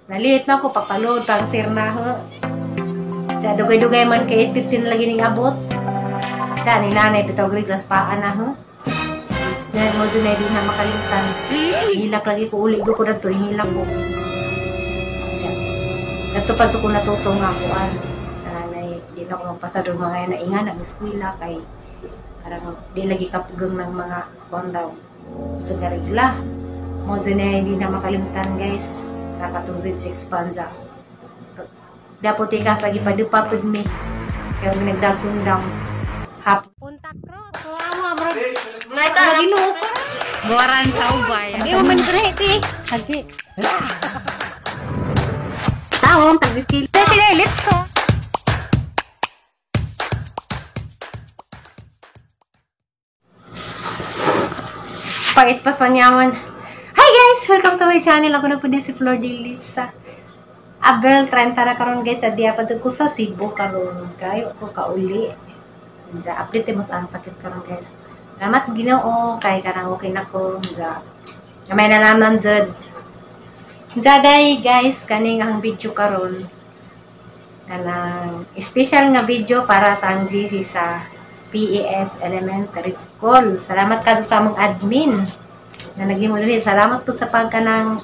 Naliit na ako papaload pang sir na ho. Sa dugay-dugay man kay 8:15 lagi ning abot. Da ni nanay bitaw griglas paa na ho. Dahil mo dyan ay di na makalimtan. Hilak lagi ko uli ko dato hilak ko. Dato pa ko natuto nga kuan. Nanay di na ko magpasado mga nainga nag eskwela kay karang di lagi kapugang ng mga kuan daw sa garigla. Mo dyan ay di na makalimtan guys sa katong grade 6 panza. Dapat ikas lagi pa dupa pud mi. Kaya nagdagsundang hap. Punta cross. Ginoo ko. Buwaran sa ubay. Di mo man ti. Hagi. Taong tagdiskil. Pinalit ko. Pait pas panyaman. Hi guys! Welcome to my channel. Ako na po din si Flor de Lisa. Abel, 30 na karon guys. Sa diya pa ko sa Cebu karon. Kayo ko kauli. Diya, update mo sa ang sakit karon guys. Salamat Ginoo kay karang okay na ko. Diya. May nalaman jud. Diya day guys, kaning ang video karon. Kanang special nga video para sa ang GC sa PES Elementary School. Salamat kadto sa among admin na naghimo diri. Salamat po sa pagkanang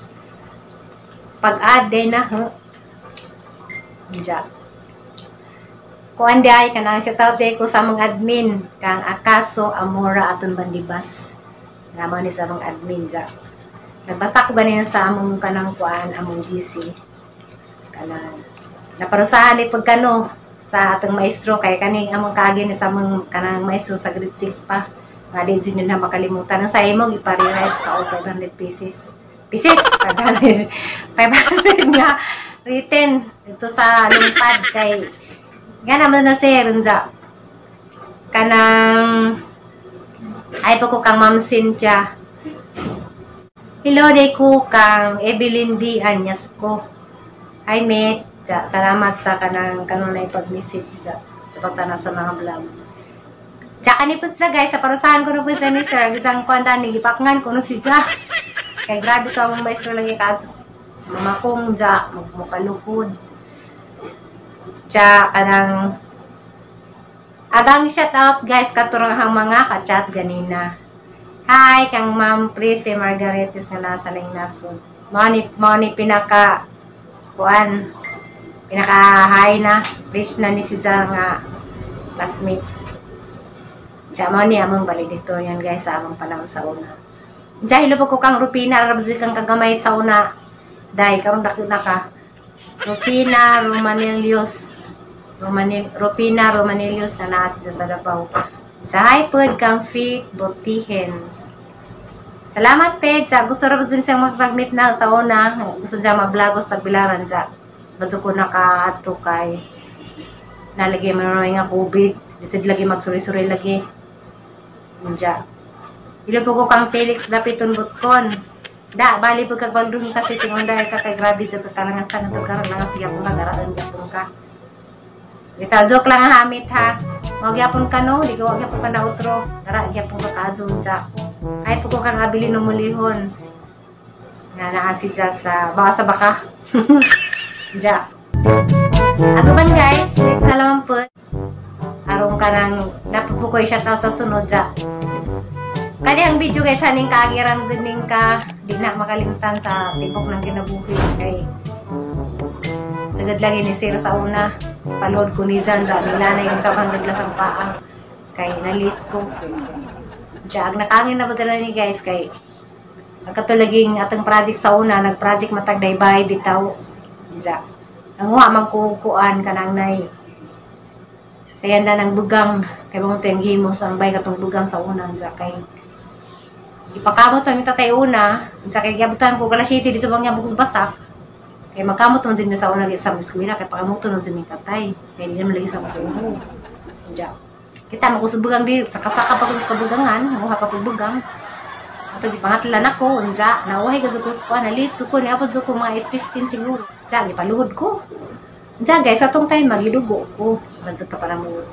pag-add na ho. Diya. Kuan di ay kanang shout out ko sa among admin kang Akaso Amora aton Bandibas. Nga ni sa among admin diya. Nagbasa ko ganin sa among kanang kuan among GC. Kanang naparusahan ni pagkano sa atong maestro kay kaning among kaagi ni sa among kanang maestro sa grade 6 pa. Nga di jud na makalimutan. Ang sa imo ipa-rewrite ka og 500 pieces. Pieces 500. 500 nga written dito sa lungpad kay nga naman na sir unja kanang ay pa ko kang Ma'am Cynthia. Hello day ko kang Evelyn D. Anyasco. Hi mate. Ja, salamat sa kanang kanunay pag-message ja, sa pagtanaw sa mga vlog. Ja, kani po sa guys, sa parusahan ko na po sa ni sir. Gisang kuan ni gipakngan ko no si ja. Kay grabe to among maestro lagi ka. Mamakong ja, magmukalukod. Ja, kanang agang shout out guys katurang ang mga ka-chat ganina. Hi kang Ma'am Prise Margaretes nga nasa laing nasod. Mao ni pinaka kuan pinaka high na reach na ni siya nga classmates. Ja, mao ni among valedictorian guys sa among panahon sa una. Ja, hilo ko kang Rupina rabzi kang kagamay sa una. Dai karon dako na ka. Rupina Romanelius. Rupina Romanelius na naa siya sa Davao. Sa hi pod kang Fit Botihen. Salamat Ped. Sa gusto ra din siyang makapag-meet na sa una. Gusto niya mag-vlog sa Tagbilaran siya. Gusto ko nakaadto kay nalagay man nga COVID. Bisid lagi magsuri-suri lagi. Unja. Ilo po ko kang Felix Dapiton Butkon. Da, bali po kag baldun kasi tingon dahil ka kay grabe sa katalangasan ato karon lang siya kung kagaraan gyapon ka. Ita joke lang ang hamit ha. Mao gyapon ka no, di ko gyapon ka na utro. Gara gyapon ka kaadto ja. Ay po ko kang abilin ng mulihon. Nga naa si ja sa baka sa baka. Ja. Aguman guys, next na naman po. Aron ka nang napupukoy shout out sa sunod ja. Kani ang video guys, haning kaagirang ning ka di na makalimtan sa tibok ng kinabuhi kay tagad lagi ni sir sa una. Paload ko ni Jan ra nila na yung tawag naglas ang paa kay nalit ko. Diya, ang nakangin na ba ni guys kay ang katulaging atong project sa una, nag-project matag bay bitaw. Diya. Ang uha man kukuan kanang nay. Sayan na ng bugang kay mo to yung himos ang bay katong bugang sa una diya kay ipakamot pa mi tatay una, diya kay giabutan ko gala city dito bang yabog basak. Kay magkamot man din sa una sa eskwela kay pakamuto nun sa tatay. Kay di naman lagi sa masuho. Diya. Kita mo ko sa bugang di saka-saka pa ko sa bugangan, nguha pa ko bugang. Ato gipangatlan ako, unja, nauhay ka sa kusko, nalit suko ni abot suko mga 8:15 siguro. Da gipaluhod ko. Unja guys, atong time magidugo ko. Radyo ka para mo.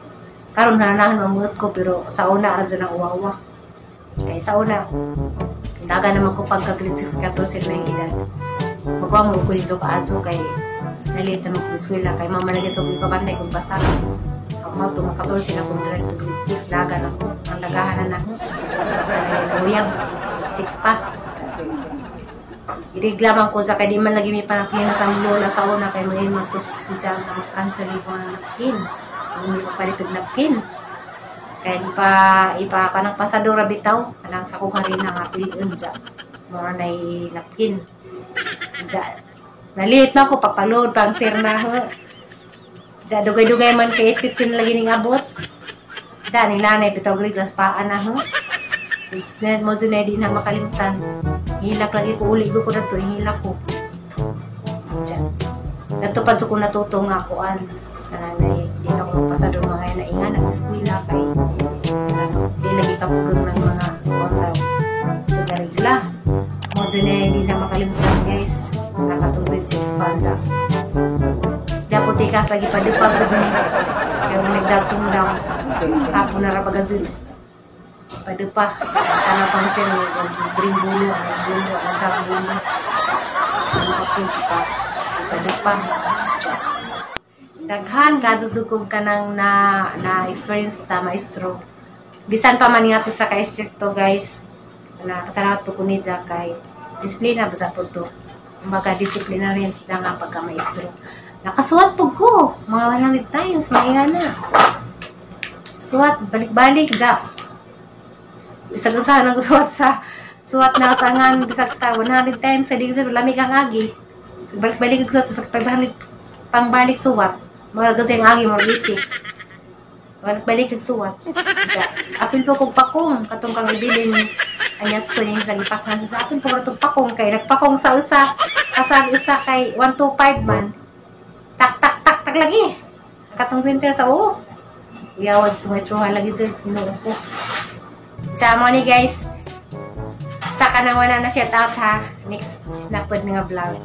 Karon hananahan mamuot ko pero sa una radyo na uwawa. Kay sa una daga naman ko pagka grade 6 14 may edad. Magwa mo ko dito kaadto kay nalit na mag-eskwela kay mama lagi to ipabantay kung basa. Ang mga to mga 14 na kung direct to grade 6 dagan ako. Ang dagahan na nako. Uyab 6 pa. Irigla man ko sa kay di man lagi mi panapin sa lola sa una kay may matos siya nga cancel ko na napkin. Ang papalit og napkin. Kaya ipa ipa kanang pasadora bitaw kanang sa kong harina nga piliun sa more na napkin. Ja, nalit na ako pagpaload pang sir na ho. Ja, dugay-dugay man kay 8:15 lagi ning abot. Da ning nanay bitaw griglas paan na ho. Mo na di na makalimutan. Hilak lagi ko uli ko dato hilak ko. Ja. Dato pa ko natuto nga kuan. Nanay di na ko magpasador mga nainga nag eskwela kay ano, di lagi kapugong ng mga kuan daw sa garigla. Mo na di na makalimutan guys sa katong grade 6 pa sa. Dapat tikas lagi pa dupag kaya mo nagdagsundang hapon na rabagan sila. Padupa, kanapang sir, green bulo, ang bulo, ang dark bulo. Ang pa, padupa. Daghan kadusugkob ka nang na, na experience sa maestro. Bisan pa man nga to sa ka-stricto guys. Na kasalamat po ko ni Jack kay disiplina basta po to. Kumbaga disciplinarian siya nga pagka maestro. Nakasuwat po ko mga 100 times, mainga na. Suwat, balik-balik, Jack. Bisag unsa nagsuwat sa suwat na sa angan bisag ta 100 times sa digsa lamig ang agi. Balik-balik og suwat sa 500 pangbalik suwat. Mura kasi ang agi mura 80. Balik-balik og suwat. Ja, apil po kog pakong katong kang ibilin anyas ko niya sa gipakhan sa apil po katong pakong kay nagpakong sa usa kasag usa kay 125 man. Tak tak tak tak lagi. Katong winter sa oo. Uyawas sungay lagi jud tinuo ko. Sa mo ni guys, sa kanang wala na shout out ha. Next na pod nga vlog.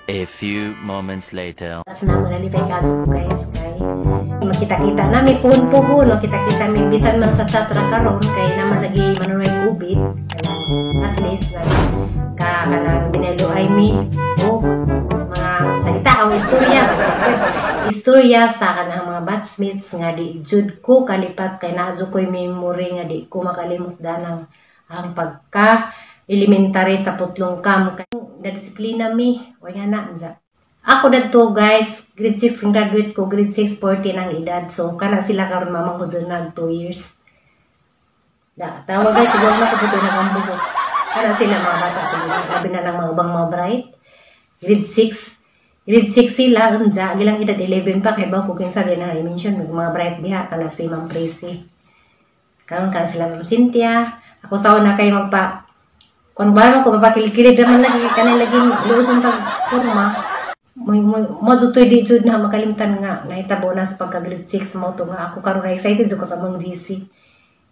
A few moments later. Tapos na ako nalipay kaso ko guys kay makita-kita na may puhon-puhon no kita-kita may bisan man sa chat ra karon kay naman lagi manuray COVID at least na ka kanang binelo ay mi o mga salita o istorya istorya sa kanang mga batchmates nga di jud ko kalipat kay naa jud ko'y memory nga di ko makalimot danang ang pagka elementary sa Putlong Cam kay na disiplina mi o yan na dya. Ako dadto guys, grade 6 kang graduate ko, grade 6 14 ang edad. So kana sila karon mamang ko nag 2 years. Da, tawag guys, tugwag na ko puto nag ko. Kana sila mga bata labi na lang mga ubang mga bright. Grade 6. Grade 6 sila unja, gilang edad 11 pa kay ba ko kinsa na i-mention mga bright diha kana si Ma'am Tracy. Karon kana sila Ma'am Cynthia. Ako sa una kay magpa kon ba man ko mapakilid-kilid raman lagi kanay lagi luos ang tag porma. Mo jud di jud na makalimtan nga nahitabo na sa pagka grade 6 mo to nga ako karon na excited jud ko sa among GC.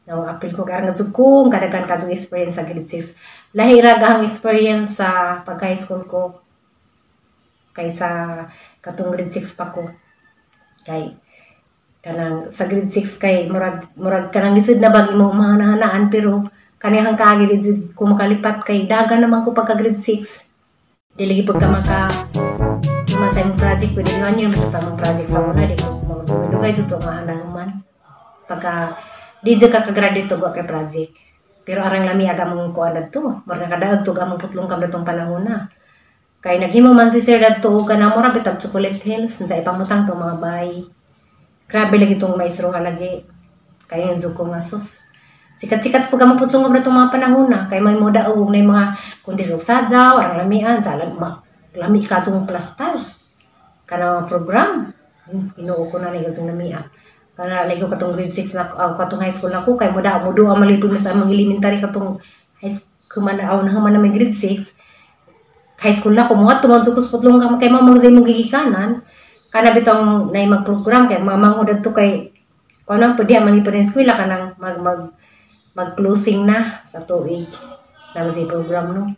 Now, apil ko karon nga jud kong kadaghan ka jud experience sa grade 6. Lahi ra ang experience sa pagka high school ko kaysa katong grade 6 pa ko. Kay kanang sa grade 6 kay murag murag kanang lisod na bag imo mahanahanaan pero kanihang kaagi di jud ko makalipat kay dagan naman ko pagka grade 6. Dili pagka maka naman sa imong project pwede naman yun matutang project sa una di ko magdugay jud to nga man pagka di jud ka ka-graduate to kay project pero arang lami aga mong kuan dadto murag nakadaog to among Putlong Cam datong panahon na kay naghimo man si sir dadto og kanang mura bitag Chocolate Hills sa ipamutang to mga bay. Grabe lagi tong maestro lagi kay yung ko nga sus sikat-sikat pag among Putlong Cam datong mga panahon na kay may moda og na mga kunti og sadyaw arang lamian sa lami ka tong plastal kana program Ginoo ko na ni katong lamia kana lagi ko katong grade 6 na katong high school nako kay moda mo duha malipod sa among elementary katong high school man aw na man may grade 6 high school na ko mo adto man sa Putlong Cam kay mamang sa imong gigikanan kana bitong nay mag-program kay mamang ko dadto kay kuno pwede man ipod eskwela kanang mag mag mag-closing na sa tuig na si program no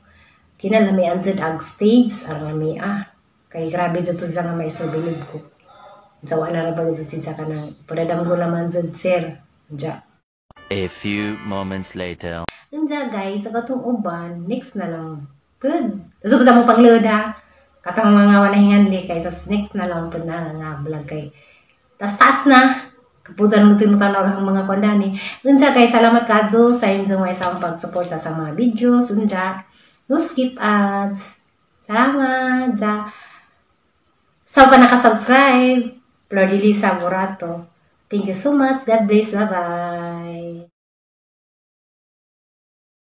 kinalami ang jud ag stage ang lami ah kay grabe jud to sa nga maestro bilib ko sa wala ra ba jud siya kanang padadam ko naman jud sir ja. A few moments later. Unja guys, sa katong uban next na lang Good. So, sa mo pangload ha. Katong mga wala hinganli kay sa next na lang pud na nga vlog kay tas taas na. Kapusan mo simutan ang mga kondani. Unsa kay salamat kadto sa inyong mga isang pagsuporta sa mga videos. Unja, no skip ads. Salamat. Ja. Sa pa naka-subscribe, Flor de Lisa Burato. Thank you so much. God bless. Bye-bye.